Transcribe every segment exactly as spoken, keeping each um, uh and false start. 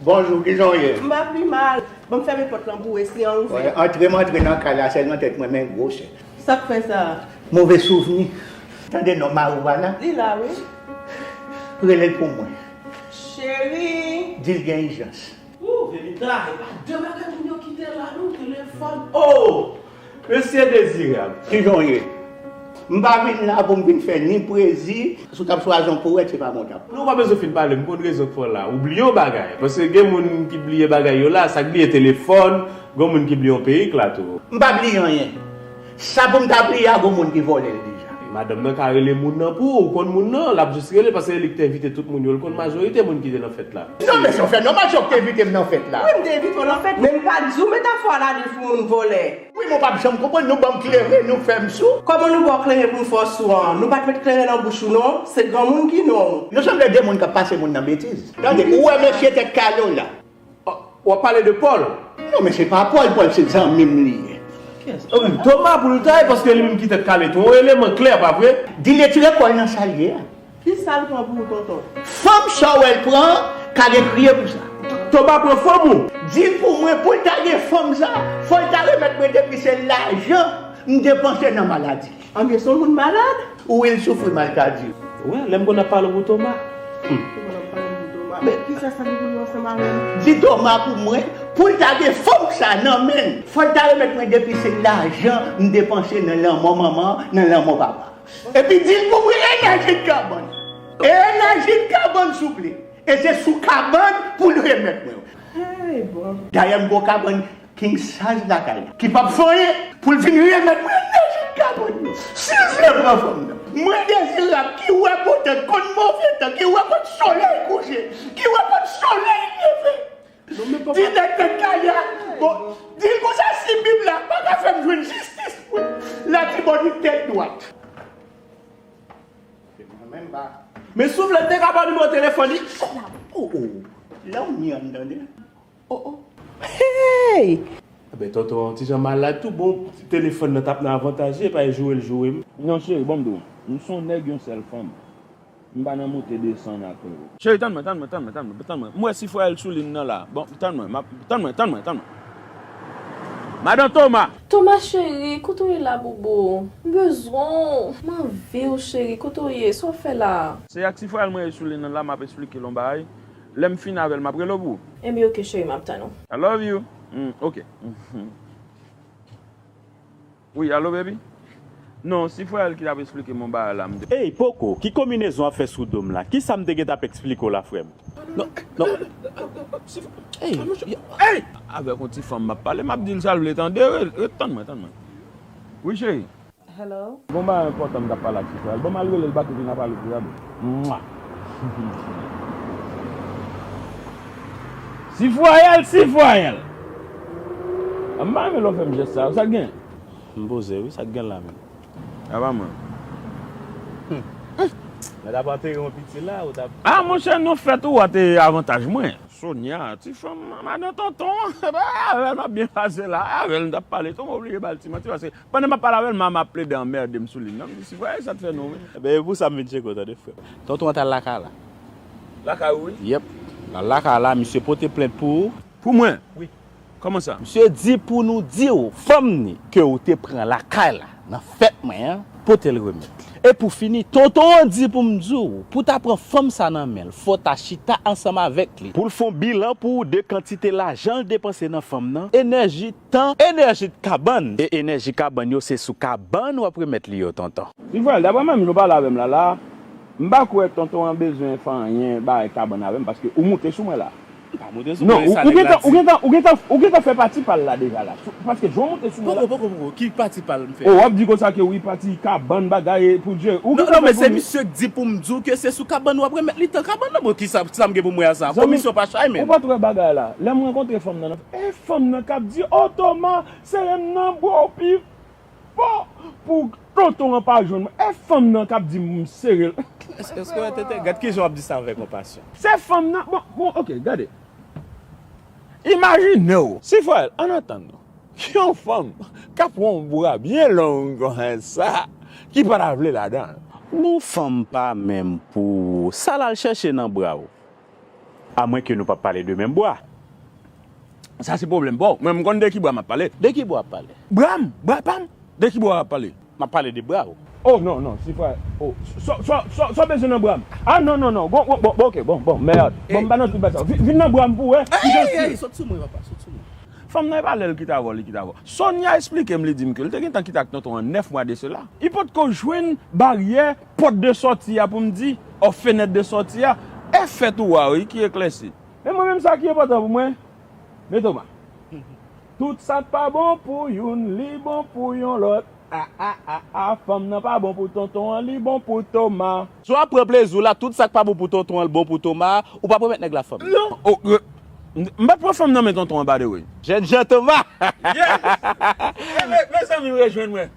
Bonjou, kijan w ye? M pa pi mal. Ban m fèmen pòt lan pou w, e si an ouvè. Antre m antre nan kay la, sèlman tèt mwen men gwosè. Sa k fè sa? Move souvni. Tande non, mari w pa la? Li la, wi. Rele l pou mwen. Cheri. Di l gen ijans. Ooh, Venita, e pa de bagay moun yo kite la non, telefòn. Oh! Mesye Dezirab. Kijan w ye? M pa vin la pou m vin fè ni prezi. Si w t ap swazi yon powèt, se pa mwen w t ap. Non, ou pa bezwen fin pale, m konn rezon k fè w la. Ou bliye yon bagay. Paske gen moun ki bliye bagay yo la, sa k bliye telefòn, gen moun ki bliye yon peyik la tou. M pa bliye anyen. Sa pou m ta bliye a, gon moun ki vòlè l deja. Madanm nan ka rele moun nan pou ou, ou konn moun nan, l ap jis rele paske se li ki te envite tout moun yo, l konn majorite moun ki te nan fèt la. Non, men sa w fè nòmal, se w ki te envite m nan fèt la. Wi, m te envite w nan fèt, men m pa di w metafò a la di pou moun vòlè. Wi, men w p ap janm konprann, nou ban m kleren, nou fè m sou. Kòman nou ba w kleren pou n fè w sou an? Nou pa t met kleren nan bouch ou non, se granmoun ki non w. Nou sanble de moun k ap pase moun nan betiz. Tande, ou wè mesye tèt kale w la. W ap pale de Pòl? Non, men se pa Pòl, Pòl se zanmi m li ye. Toma pou l ta ye, paske li menm ki tèt kale tou, yon eleman klè, pa vre? Di l retire kò l nan sa l ye a. Kisa l pran pou ou, tonton? Fanm sa w wè l pran, ka gen kriye pou sa. Toma pran fanm ou? Di l pou mwen, pou l ta gen fanm sa, fò l ta remèt mwen depi se lajan m depanse nan maladi. Anben, se yon moun malad? Wi, l soufri malkadi. Ou wè, lè m konn ap pale pou Toma. Ou konn ap pale pou Toma. Men kisa sa gen pou l wè ansanm avè m? Di Toma pou mwen, pou l ta gen fanm sa nan men l, fò l ta remèt mwen depi se lajan m depanse nan lanmò manman, nan lanmò papa. Epi di l pou mwen enèji kabann. Enèji kabann, souple. E se sou kabann pou l remèt mwen. Hey, bon. Dayè, m gon kabann king size lakay la, ki p ap fè anyen, pou l vin remèt mwen enèji kabann yo. Si l vle pran fanm nan, mwen Dezirab ki wè bon tan, konn move tan, ki wè kote solèy kouche, ki wè kote solèy leve. Di nèg tèt kale a, bon, di l konsa, si Bib la pa ka fè m jwenn jistis pou l, Latibonit tèt dwat. Se mwen menm ba. Men souflèt te ka ba w nimewo telefòn li. Oh, oh. Lè w ni an tande. Oh, oh. Hey! Enben, tonton an ti jan malad tou. Bon, telefòn nan t ap nan avantaj li, epa e joure l joure m. Non, cheri, bon, m di w, m se yon nèg yon sèl fanm. M pa nan monte desann ak ou. Cheri, tann mwen, tann mwen, tann mwen, tann mwen, tann mwen. M wè sifwayèl sou liy nan la. Bon, tann mwen, m ap, tann mwen, tann mwen, tann mwen. Madan Toma! Toma cheri, kote w ye la, boubo? M bezwen w. M anvi w, cheri. Kote w ye? Sa w fè la? Se ak sifwayèl mwen ye sou liy nan la, m ap esplike l yon bagay. Lè m fin avè l, m ap rele w pou ou. Enben, oke, cheri, m ap tann ou. I love you. Mm, oke. Wi, alo, baby? Non, sifwayèl ki t ap esplike m yon bagay la, m te. Ey, Poko, ki konminezon w ap fè sou do m la? Kisa m te gentan ap esplike w la, frè m? Non, non. Ey, ey! Avèk yon ti fanm m ap pale, m ap di l sa l vle tande. Ret, ret, tann mwen, tann mwen. Wi, cheri. Hello? Gon bagay enpòtan m t ap pale ak sifwayèl. Ban m al rele l bak epi n a pale plis, tande. Mwa! Sifwayèl, sifwayèl! M pa renmen lè w fè m jès sa yo. Sa k gen? M poze wi, sa k gen la menm? Apa mwen. Mwen t ap antere yon piti la, ou t ap. Ah, monchè, non, fèt ou a te avantaj mwen. Sonia, ti fanm, madan tonton an, avè l m ap byen pase la, avè l m t ap pale tou, mwen oblije ba l ti manti, paske pandan m ap pale avè l, m ap plede anmède m sou li. Non, m di, sifwayèl, sa t fè non, wi. Enben, e pou sa m vin tcheke w, tande, frè m. Tonton an t al lakay la. Lakay ou, wi? Yèp. L al lakay la, misye pote plent pou ou. Pou mwen? Wi. Kòman sa? Misye di pou nou di w, fanm ni, ke ou te pran lakay la, nan fèt mwen an, pote l remèt li. E pou fini, tonton an di pou m di w, pou w ta pran fanm sa nan men l, fò w ta chita ansanm avèk li. Pou l fè yon bilan pou ou de kantite lajan l depanse nan fanm nan, enèji, tan, enèji kabann. E enèji kabann yo, se sou kabann w ap remèt li yo, tonton. Sifwayèl, daprè mwen menm jan w pale avè m la, la, m pa kwè tonton an bezwen fè anyen bagay kabann avè m, paske ou moute sou mwen la. Pa moute sou mwen, sa nèg la di. Non, ou gentan, ou gentan, ou gentan, ou gentan fè pati pa l la deja la. Paske jan w moute sou mwen la. Poko, poko, poko, ki pati pa l m fè? O, w ap di konsa ke wi, pati kabann, bagay, pou Dye. Non, non, men se misye k di pou m di w ke se sou kabann w ap remèt li tan kabann nan. Bon, kisa, sa m gen pou m wè a sa? Komisyon pa chay, menm. Ou pa t wè bagay la. Lè m rankontre fanm nan, e fanm nan k ap di, o, Toma, sere m nan, bro, pi fò pou tonton an pa jwenn mwen. E fanm nan k ap di m sere l. Èske w tete? Gad kijan w ap di sa avèk konpasyon. Se fanm nan, bon, bon, oke, gade. Imajine w, sifwayèl, ann antann nou, yon fanm k ap pran yon bra byen long konsa, ki pa ta vle ladan l. Bon, fanm pa menm pou ou, sa l al chèche nan bra w? À moins que nou p ap pale de menm bra. Sa se pwoblèm pa w. Mwen, m konn de ki bra m ap pale. De ki bra w ap pale? Bra m, bra pa m. De ki bra w ap pale? M ap pale de bra w. Oh, non, non, si frè. Oh, sa, sa, sa, sa w bezwen nan bra m? Ah, non, non, non. Bon, bon, bon, bon, ok, bon, bon, mèd. Bon, m pa nan tout bagay sa. Vin, vin nan bra m pou w wè. Ey, ey, ey, sot sou mwen, papa, sot sou mwen. Fanm nan, e pa lè l kite avè w, li kite avè w. Sonia eksplike m, li di m ke l te gentan kite ak tonton an nèf mwa de sela. Li potko jwenn baryè pòt de sòti a pou m di, ò, fenèt de sòti a. E fèt ou a, wi, ki eklèsi. Men mwen menm, sa ki enpòtan pou mwen, men Toma. Tout sa k pa bon pou youn, li bon pou yon lòt. A, a, a, a, fanm nan pa bon pou tonton an, li bon pou Toma. Si w ap pran plezi w la, tout sa k pa bon pou tonton an, l bon pou Toma, ou p ap remèt nèg la fanm. Non. Oh, euh, m, m pa t pran fanm nan men tonton an, by the way. Jènjan Toma! Yeah! Eh, me, mezanmi, rejwenn mwen.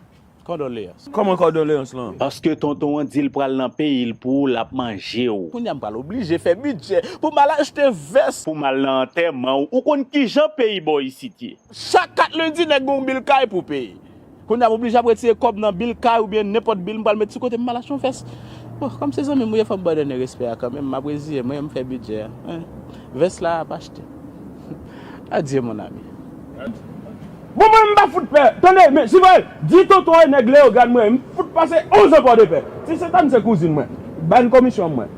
Kondoleyans. Kòman kondoleyans lan? Paske tonton an di l pral nan peyi l pou ou, l ap manje w. Kounye a m pral oblije fè bidjè pou m al achte vès. Pou m al nan antèman w. Ou konn kijan peyi bò isit ye. Chak kat lendi, nèg gen yon bil kay pou peye. Kounye a m oblije ap retire kòb nan bil kay oubyen nenpòt bil m pral met sou kote m al achte yon vès. Bon, kòm se zanmi m ou ye, fò m ba w dènye respè a kanmenm, m ap reziye mwen, m fè bidjè a. Hein. Vès la ap achte. Adye, mon ami. Bon, mwen, m pa fout pè. Tande, men, si vre, di tonton e nèg Leyogàn mwen, m fout pase onz an Pòdepè. Ti Sentàn se kouzin mwen. Ban komisyon mwen.